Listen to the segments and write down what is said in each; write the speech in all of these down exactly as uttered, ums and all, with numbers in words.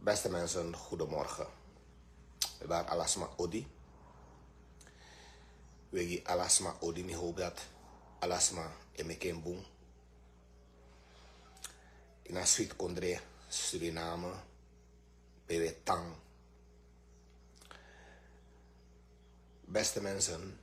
Beste mensen, goedemorgen. We bari alasma odi. We gi alasma odi, mi hoop dat alasma e meki en bun. Ini a switi kondre Suriname, pe we tan. Beste mensen,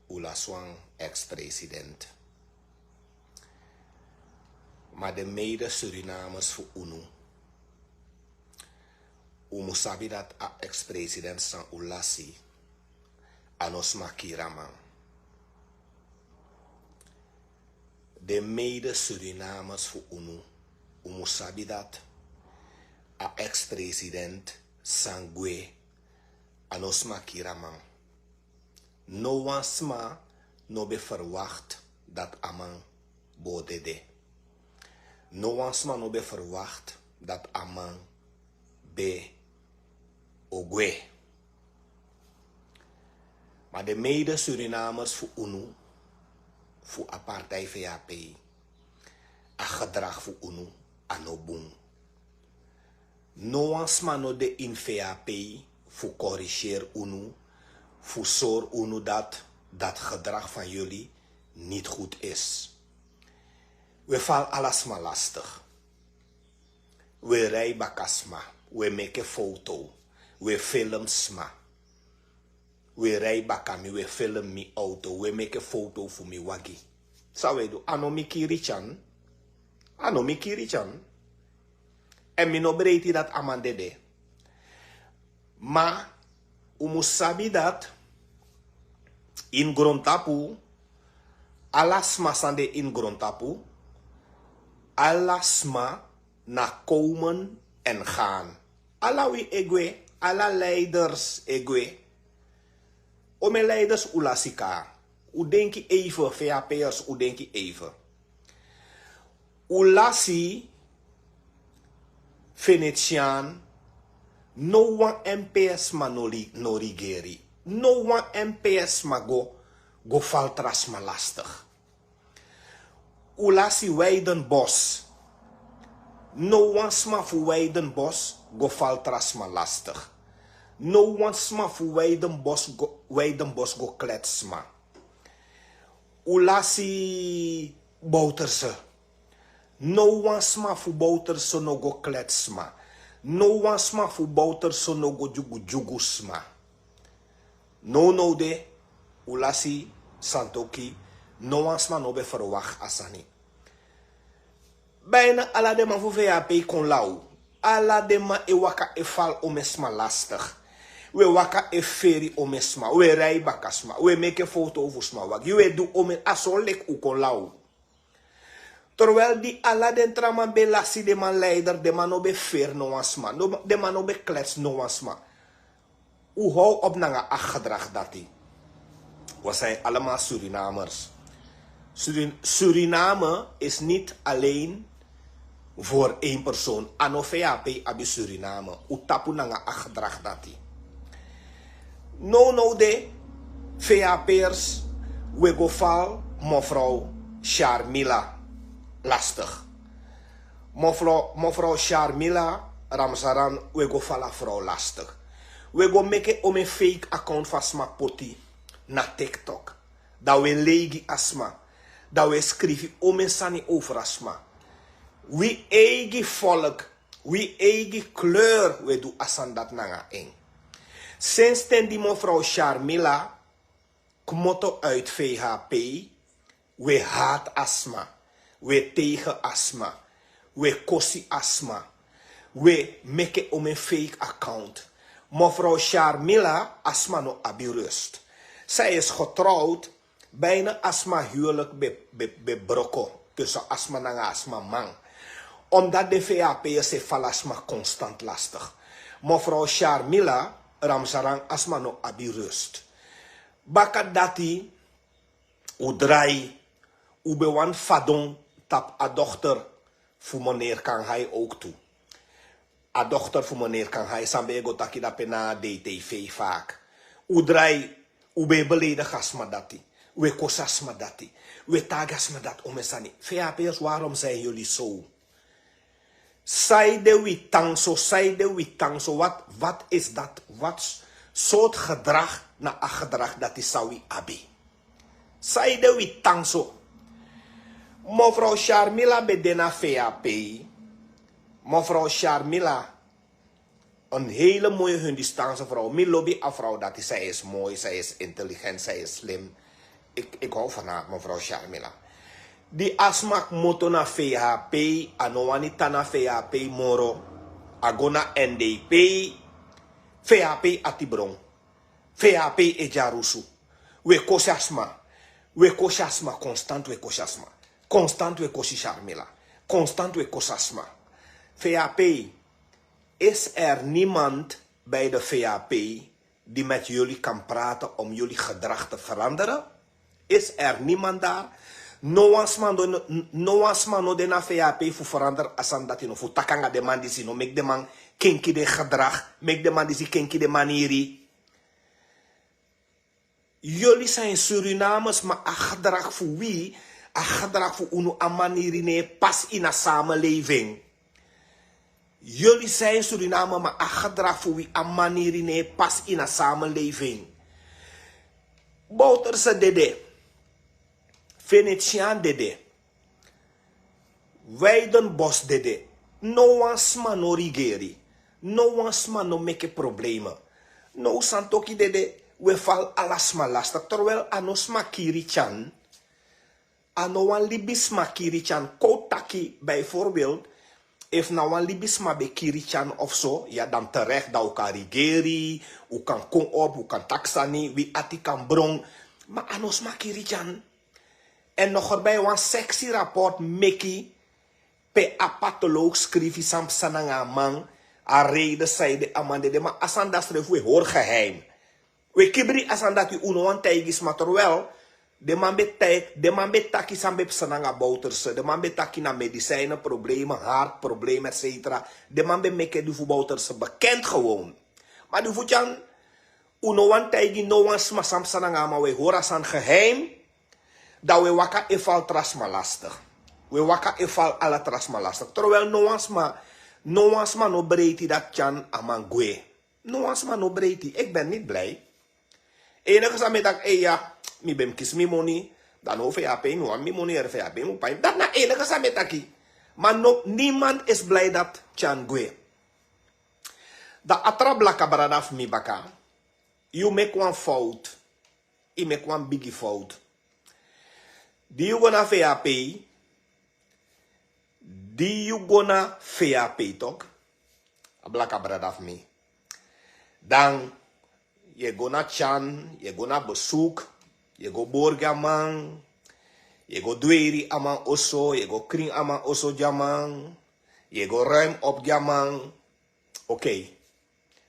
un lasi wan ex-president. Ma den mede Surinamers fu unu, un mus sabi dat a ex-president san un lasi, a no sma kiri a man. Den mede Surinamers fu unu, un mus sabi dat a ex-president san gwe, a no sma kiri a man. No wan sma no ben verwacht dat a man bo dede. No wan sma no ben verwacht dat a man be o gwe. Ma den mede Surinamers fu unu, fu a partij V H P, a gedrag fu unu a no bun. No wan sma no de ini V H P fu corrigeer unu, fu sori unu dat dat gedrag van jullie niet goed is. We val alasma lastig. We rij baka sma, we meki foto, we film sma. We rij baka mi, we film mi auto, we meki foto fu mi wagi. San we du, a no mi kiri tyan. A no mi kiri tyan. Èn mi no breiti dat a man dede. Ma un mus sabi dat ini grontapu, ala sma san de ini grontapu, ala sma na komen en gaan. Ala wi e gwe, ala leiders e gwe. Omen leiders un lasi kaba. Un denki even, V H P'ers, un denki even. Un lasi Venetiaan, no wan M P S man no, no rigeri. No wan M P S man go, go val tra sma lastig. Un lasi Weidenbos. No wan sma fu Weidenbos go val tra sma lastig. No wan sma fu Weidenbos go, Weidenbos go klets sma. Un lasi Bouterse. No wan sma fu Bouterse no go klets sma. No wan sma fu Bouterse no go dyugudyugu sma. Nownow de, un lasi Santoki, no wan sma no ben verwacht a sani. Bijna ala den man fu V H P kon law. Ala den man e waka e val omen sma lastig. We waka e feri omen sma. We rij baka sma. We meki foto fu sma wagi. We du omen, a so leki un kon law. Terwijl di ala den tra man ben lasi den man leider, den man no ben feri no wan sma. No, den man no ben klets no wan sma. Un how op nanga a gedrag dati. We zijn allemaal Surinamers. Surin-, Suriname is niet alleen voor één persoon. A no V H P abi Suriname. Un tapu nanga a gedrag dati. Nownow de V H P'ers, we go val mevrouw Sharmila lastig. Mevrouw, mevrouw Sharmila Ramsaran, we go val a vrouw lastig. We go meki omen fake account fu a sma poti na TikTok. Dan we leigi a sma. Dan we skrifi omen sani over a sma. Wi eigi volk, wi eigi kleur, we du a sani dati nanga en. Sinds ten di mevrouw Sharmila kmoto uit V H P, we haat a sma, we tegen a sma, we kosi a sma, we meki omen fake account. Mevrouw Sharmila, a sma no abi rust. Zij is getrouwd, bijna a sma huwelijk ben, ben, ben broko tussen a sma nanga a sma man. Omdat den V H P'ers e val a sma constant lastig. Mevrouw Sharmila Ramsaran, a sma no abi rust. Baka dati, un drai, un ben wani fadon tapu a dochter fu meneer Kanhai ook tu. A dochter fu meneer Kanhai san ben e go taki dape na D T V vaak. Un drai, un ben e beledig a sma dati. We kosi a sma dati. We taigi a sma dati omen sani. V H P'ers, waarom zijn jullie zo? Saide wi tan so, saide wi tan so, wat, wat is dat? Wat s-, soort gedrag na a gedrag dati san wi abi? Saide wi tan so? Mevrouw Sharmila ben de na V H P. Mevrouw Sharmila, een hele mooie Hindustaanse vrouw. Mi lobi a vrouw dati, zij is mooi, zij is intelligent, zij is slim. Ik, ik hou van haar, mevrouw Sharmila. Di a sma kmoto na V H P, a no wani tan na V H P moro, a go na N D P, V H P ati bron. V H P e dyarusu. We kosi a sma. We kosi a sma. Constant we kosi a sma. Constant we kosi Sharmila. Constant we kosi a sma. V H P, is er niemand bij de V H P die met jullie kan praten om jullie gedrag te veranderen? Is er niemand daar? No wan sma no, no wan sma no de na V H P fu verander a sani dati no, fu taki nanga den man disi no, meki den man kenki den gedrag, meki den man disi kenki den maniri. Jullie zijn Surinames, maar a gedrag fu wi, a gedrag fu unu, a maniri no e pasi in a samenleving. Jullie zijn Suriname, maar a gedrag fu wi, a maniri no e pasi in a samenleving. Bouterse dede. Venetiaan dede. Weidenbos dede. No wan sma no rigeri. No wan sma no meki probleme. No, Santoki dede, we val ala sma lastig. Terwijl a no sma kiri Tyan. A no wan libisma kiri Tyan. Kon taki, bijvoorbeeld, efu na wan libisma ben kiri Tyan of so, ya, dan terecht, dan u kan rigeri, u kan kon op, u kan taki sani, wi ati kan bron. Ma a no sma kiri Tyan. En nog erbij wan sexy rapport meki, pe a patholoog skrifi san psa nanga a man, a reden saide a man dede, ma a sani dati srefi we hori geheim. We kibri a sani dati, un no wani taigi sma, terwijl den man ben tai-, den man ben taki san ben psa nanga Bouterse, den man ben taki na medicijnen probleme, hart probleme, et cetera. Den man ben meki di fu Bouterse bekend gewoon. Ma di fu Tyan, un no wani taigi no wan sma san psa nanga a man, we hori a sani geheim. Dan we waka e val tra sma lastig. We waka e val ala tra sma lastig. Terwijl no wan sma, no wan sma no breiti dati Tyan a man gwe. No wan sma no breiti. Ik ben niet blij. Enige san mi e taki, ei ya, mi ben mus kisi mi moni. Dan no V H P, mi wani mi moni, V H P mu pai. Dati na enige san mi e taki. Ma no, niemand is blij dati Tyan gwe. Dan a tra blaka brada fu mi baka. Yu meki wan fout. Yu meki wan bigi fout. Di yu go na V H P, di yu go na V H P tok, a blaka brada fu mi. Dan yu e go na Tyan, yu e go na bezoek, yu e go bori gi a man, yu e go dweri a man oso, yu e go krin a man oso gi a man, yu e go ruim op gi a man. Oké.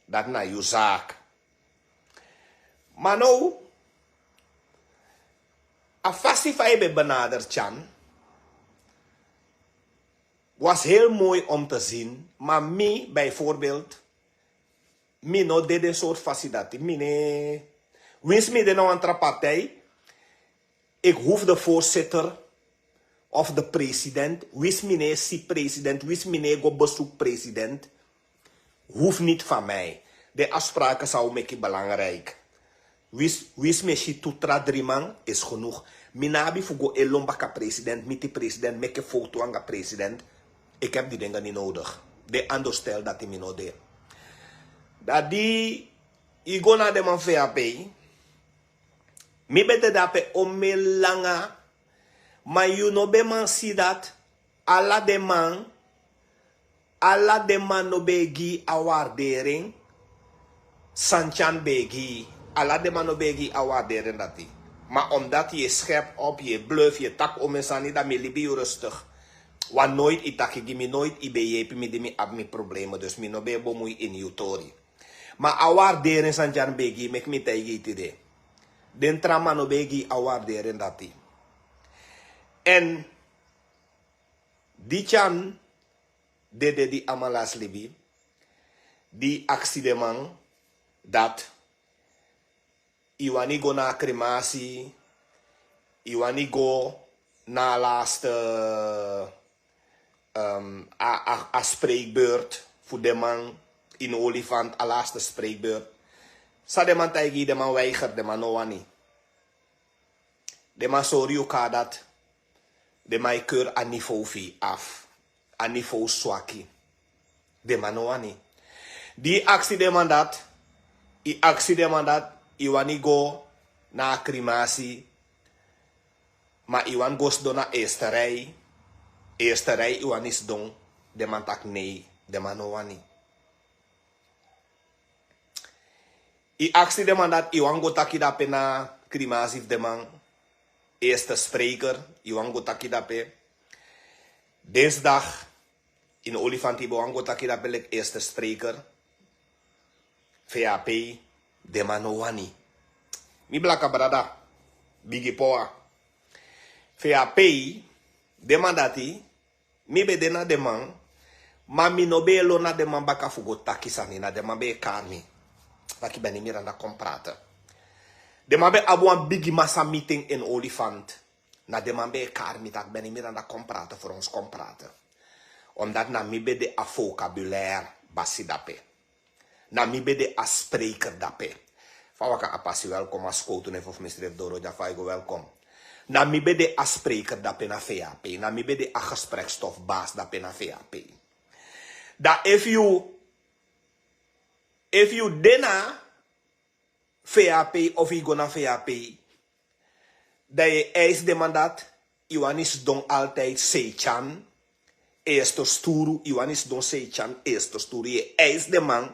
Dati na yu zaak. Ma now, a fasi fa yu ben benader Tyan was heel mooi om te zien, ma mi bijvoorbeeld, mi no de den soort fasi dati, mi ne, winsi mi de na wan tra partij, ik hoef de voorzitter of de president, winsi mi no e si president, winsi mi no e go bezoek president, hoeft niet van mij. Den afspraken san un meki belangrijk. Winsi, winsi mi e si tu tra dri man, is genoeg. Mi no abi fu go e lon baka president, miti president, meki foto nanga president. Ik heb die dingen niet nodig. Den ander stel dati mi no de. Dati yu go na den man V H P. Mi ben de dape omen langa. Ma yu no ben man si dati ala den man, ala den man no ben e gi a waardering san Tyan ben e gi. Ala den man no ben e gi a waardering dati. Ma omdat yu e schep op, yu e bluf, yu e taki omen sani, dan mi libi yu rustig. Want nooit yu taki gi mi, nooit yu ben yepi mi di mi abi mi probleme. Dus mi no ben e bemoei in yu tori. Ma a waardering san Tyan ben e gi, meki mi taigi yu tide. Den tra man no ben e gi a waardering dati. En di Tyan dede, di a man lasi libi, di aksi den man dati, yu wani go na a kremasi, yu wani go na a laatste, ehm, a, a, a spreekbeurt fu den man ini Olifant, a laatste spreekbeurt. San den man taigi yu, den man weiger, den man no wani. Den man sori yu kaa dati den man e keur a niveau fu yu afu. A niveau swaki. Den man no wani. Di yu aksi den man dati, yu aksi den man dati, yu wani go na a krimasi, ma yu wani go sidon na eerste rij. Eerste rij yu wani sidon. Den man taki nei, den man no wani. Yu aksi den man dati, yu wani go taki dape na krimasi fu den man. Eerste spreker, yu wani go taki dape. Dinsdag ini Olifant yu ben wani go taki dape leki eerste spreker. V A P, den man no wani. Mi blaka brada, Bigi Power. V A P, den man dati, mi ben de na den man, ma mi no ben e lon na den man baka fu go taki sani. Na den man ben e kari mi. Taki Benny Miranda kon prate. Den man ben abi wan bigi masa meeting ini Olifant. Na den man ben e kari mi taki Benny Miranda kon prate, fu ons kon prate. Omdat na mi ben de a vocabulaire basi dape. Na mi ben de a spreker dape. Fa waka a pasi, welkom, a skowtu nen fu mi srefi doro dya, fa yu go, welkom. Na mi ben de a spreker dape na V A P. Na mi ben de a gesprekstofbaas dape na V A P. Dan efu yu, efu yu de na V A P of yu go na V A P, dan yu e eis den man dati, yu wani sidon altijd Seityan, eerste sturu, yu wani sidon Seityan, eerste sturu, yu e eis den man.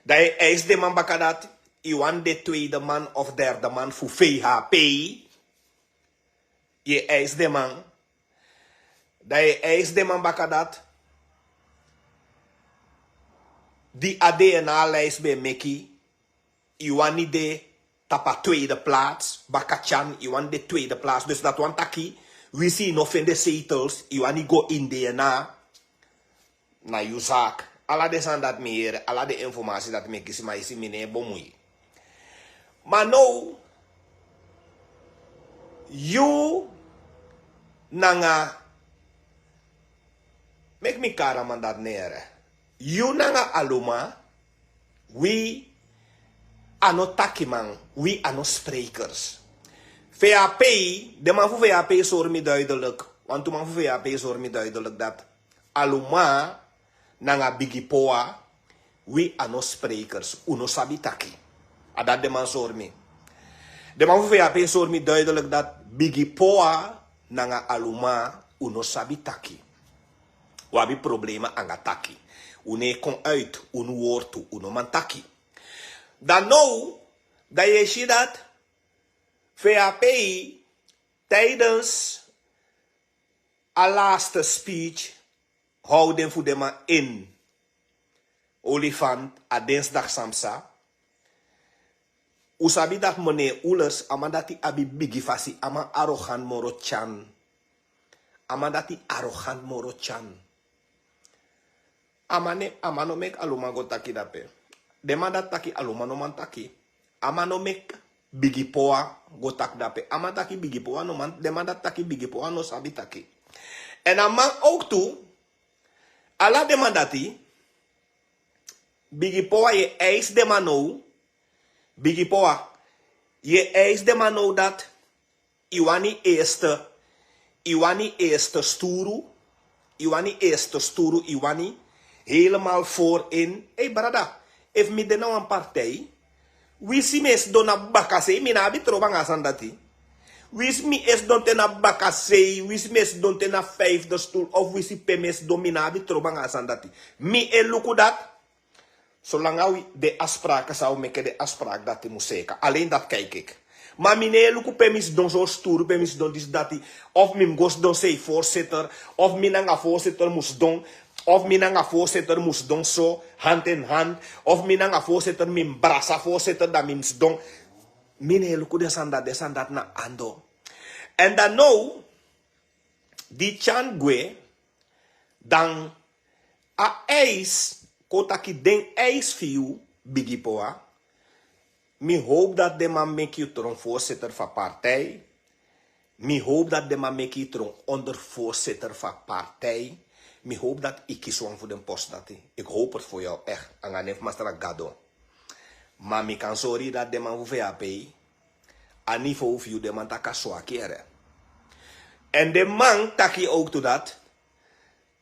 Dan yu e eis den man baka dati, yu wani de tweede man of derde man fu V H P. Yu e eis den man. Dan yu e eis den man baka dati, di a D N A-lijst ben e meki, yu wani de tapu a tweede plaats, baka Tyan, yu wani de tweede plaats. Dus dati wani taki, winsi yu no fende zetels, yu wani go ini D N A, na yu zaak. Ala den sani dati mi yere, ala den informasi dati mi e kisi, ma yu si mi no e bemui. Ma now, yu nanga, meki mi kari a man dati nen yere. Yu nanga Aluma, wi a no takiman, wi a no sprekers. V A P, den man fu V A P sori mi duidelijk. Wantu man fu V A P sori mi duidelijk dati Aluma nanga Bigi Power, wi a no sprekers, un no sabi taki. A dati den man sori mi. Den man fu V A P sori mi duidelijk dati Bigi Power nanga Aluma, un no sabi taki. Un abi problema anga taki. Un no e kon uit, un no wortu, un no man taki. Dan now, dan yu e si dati V A P tijdens a laatste speech houden fu den man in Olifant a dinsdag san psa. Un sabi dati meneer Ulers, a man dati abi bigi fasi, a man arrogant moro Tyan. A man dati arrogant moro Tyan. A man ne, a man no meki Aluma go taki dape. Den man dati taki Aluma no man taki. A man no meki Bigi Power go taki dape. A man taki Bigi Power no man, den man dati taki Bigi Power no sabi taki. En a man ook tu, ala den man dati, Bigi Power, yu e eis den man now. Bigi Power, yu e eis den man now dati yu wani eerste, yu wani eerste sturu, yu wani eerste sturu, yu wani helemaal voorin. Ei brada, efu mi de na wan partij, winsi mi e sidon na bakasei, mi no abi trobi anga a sani dati. Winsi mi e sidon te na bakasei, winsi mi e sidon te na vijfde stoel, of winsi pe mi e sidon, mi no abi trobi anga a sani dati. Mi e luku dati. Solanga wi, den afspraken san un meke, den afspraak dati mus zeker. Alleen dati kijk ik. Ma mi no e luku pe mi sidon, so sturu pe mi sidon, disi dati. Of mi mus go sidon sei voorzitter, of mi nanga voorzitter mus sidon, of mi nanga voorzitter mus sidon so, hand in hand, of mi nanga voorzitter, mi mus brasa voorzitter, dan mi mus sidon. Mi no e luku den sani dati, den sani dati na ando. En dan now, di Tyan gwe, dan a eis, kon taki den eis fu yu, Bigi Power. Mi hoop dati den man meki yu tron voorzitter fu a partij. Mi hoop dat den man meki yu tron onder voorzitter van partij. Mi hoop dat yu kisi wan fu den post dati. Ik hoop het voor jou echt. Anga nen fu masra gado. Ma mi kan sori dat den man fu vap, a niveau fu yu den man taki a swaki ere. En den man taki ook to dat.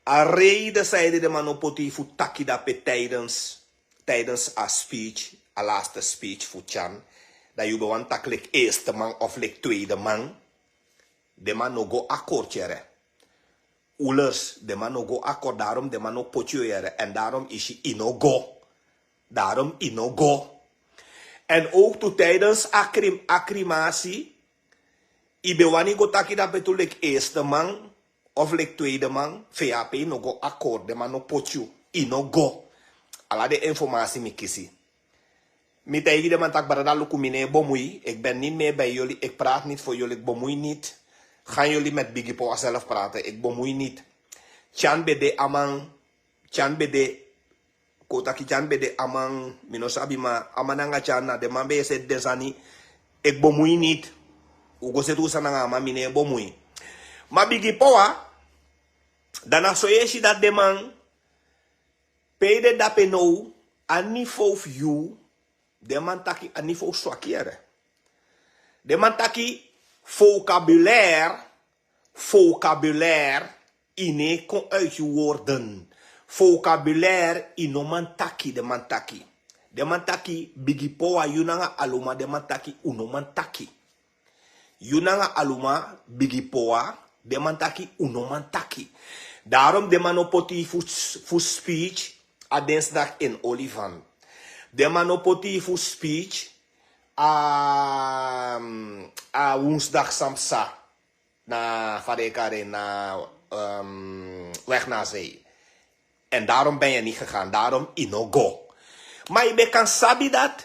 A reden san ede den man no poti fu taki dape tijdens tijdens a speech, a laatste speech fu Tjan, dan yu ben wan taki leki eerste man of leki tweede man. Den man no go akkoord yere. Oelers, den man no go akkoord, daarom den man no poti yu yere. En daarom isi yu no go. Daarom yu no go. En ook to tijdens a krim a crematie, yu ben wani go taki dape tu leki eerste man of leki tweede man. Vap no go akkoord, den man no poti yu, yu no go. Ala den informasi mi kisi. Mi taigi den man taki brada luku mi no e bomui, ik ben niet meer bij jullie, ik praat niet voor jullie, ik bemoei niet. Gaan jullie met Biggie Power zelf praten, ik bemoei niet. Tyan ben de a man, Tyan ben de, kon taki Tyan ben de a man, mi no sabi ma a man nanga Tyan na den man ben e seti den sani. Ik bemoei niet. Un go seti un sani nanga a man, mi no e bomui. Ma Biggie Power, dan na so yu e si dati den man pe yu de dape now, a niveau fu yu, den man taki a niveau swaki yere. Den man taki vocabulaire, vocabulaire, yu no e kon uit yu woorden. Vocabulaire yu no man taki, den man taki. Den man taki Biggie Power, yu nanga Aluma, den man taki un no man taki. Yu nanga Aluma, Biggie Power, den man taki un no man taki. Daarom den man no poti yu fu, fu speech a dinsdag in Olifant. Den man no poti yu fu speech a, a woensdag san psa na Farekare na, um, weg na zee. En daarom ben je niet gegaan, daarom yu no go. Ma yu ben kan sabi dati,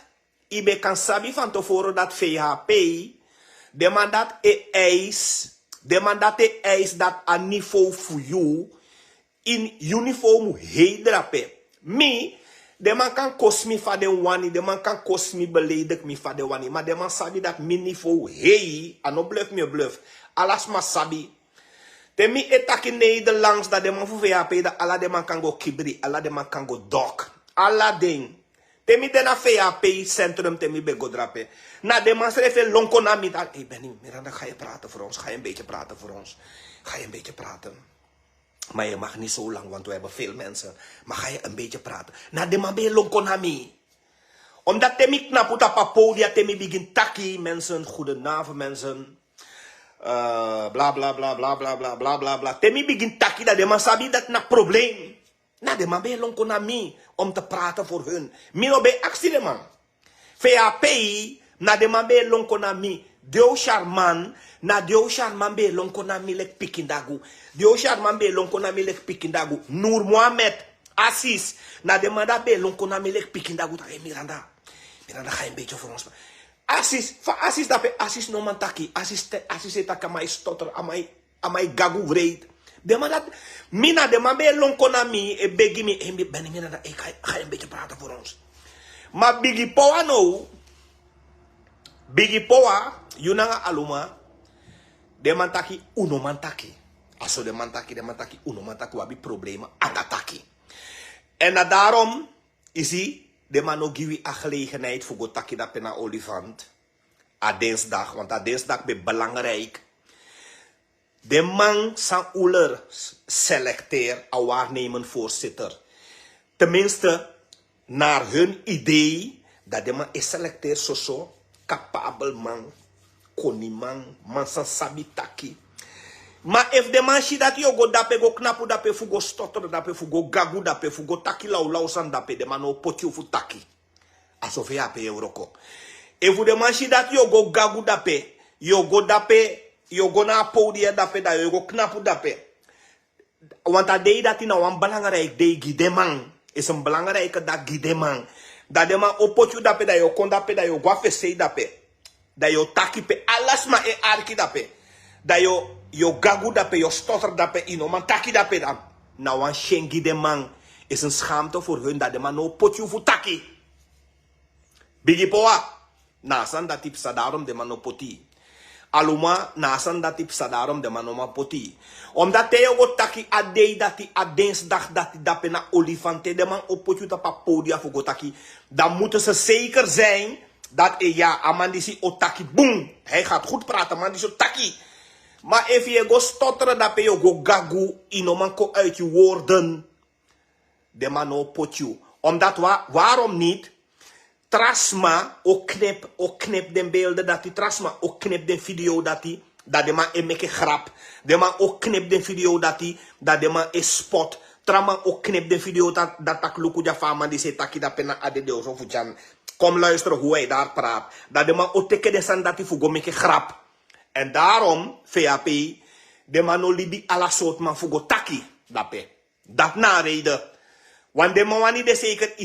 yu ben kan sabi van tevoren dati vap, den man dati e eis, den man dati e eis dati a niveau fu yu, in yu niveau mu hei drape. Mi, den man kan kosi mi fa den wani, den man kan kosi mi, beledig mi fa den wani, ma den man sabi dati mi niveau hei, a no bluf mi e bluf. Ala sma sabi. Te mi e taki Nederlands, dan den man fu vap, dan ala den man kan go kibri, ala den man kan go dok. Ala den. Te mi de na vap centrum, te mi ben go drape, na den man srefi e lon kon na mi taki: "Hey Benny, Miranda, ga je praten voor ons? Ga je een beetje praten voor ons? Ga je een beetje praten?" Maar je mag niet zo lang, want we hebben veel mensen. Maar ga je een beetje praten? Na den man ben e lon kon na mi. Omdat te mi knapu tapu a podia, te mi bigin taki, mensen, goedenavond mensen. Eh, bla bla bla bla bla bla bla bla bla. Te mi bigin taki, dan den man sabi dati na probleem. Na den man ben e lon kon na mi om te praten voor hun. Mi no ben e aksi den man. Vap, na den man ben e lon kon na mi. Deo Sharman, na Deo Sharman ben e lon kon na mi leki pikin dagu. Deo Sharman ben e lon kon na mi leki pikin dagu. Noor Mohammed, Asis, na den man dati ben e lon kon na mi leki pikin dagu taki: "Hey Miranda, Miranda, ga je een beetje voor ons?" Asis, fa Asis dape, Asis no man taki, Asis te, Asis e taki a man e stotter, a man e, a man e gagu wreed. Den man dati, mi na den man ben e lon kon na mi, e begi mi, e mi, Benny, Miranda, e, ga, ga je een beetje praten voor ons? Ma Biggie Power now, Biggie Power, yu nanga Aluma, den man taki un no man taki. A so den man taki, den man taki un no man taki, un abi problema anga taki. En na daarom, yu si, den man no gi wi a gelegenheid fu go taki dape na Olifant. A dinsdag, want a dinsdag ben belangrijk. Den man san Oeler s-, selecteer a waarnemend voorzitter. Tenminste, naar hun idee, dat den man e selecteer soso, capabel man, koniman, man san sabi taki. Ma efu den man si dati yu o go dape go knapu dape fu go stotter dape, fu go gagu dape, fu go taki lawlaw sani dape, den man no o poti yu fu taki. A so vap e wroko. Efu den man si dati yu o go gagu dape, yu o go dape, yu o go na a podia dape, dan yu o go knapu dape. Want a dei dati na wan belangrijk dei gi den man. Is een belangrijke dag gi den man. Dan den man o poti yu dape, dan yu o kon dape, dan yu o go a fesei dape. Dan yu o taki pe ala sma e arki dape. Dan yu o, yu o gagu dape, yu o stotter dape, yu no man taki dape dan. Na wan syen gi den man. Is een schaamte voor hun, dan den man no o poti yu fu taki. Biggie Power, na a sani dati psa, daarom den man no poti. Aluma na a sani dati psa, darom den man no man poti yu. Omdat te yu o go taki a dei dati, a densdag dati, dape na olifante den man o poti yu tapu a podia fu go taki. Dan mutu se seker zijn dat e ya a man disi o taki bun. Hij gaat goed praten, man disi o taki. Ma efu yu e go stotre dape yu o go gagu, yu no man kon uit yu woorden. Den man no o poti yu. Omdat wa waarom niet? Tra sma o knip o knip den beelden dati, tra sma o knip den video dati. Dan den man e meke grap. Den man o knip den video dati. Dan den man e spot. Tra man o knip den video dati, tak' luku dya fa a man disi e taki dape na a dede oso fu dyan. Kom luister hoe hij daar praat. Dan den man o teke den sani dati fu go meke grap. En daarom vap, den man no libi ala sortu man fu go taki dape. Dati na a reide. Wan den man wani de seker.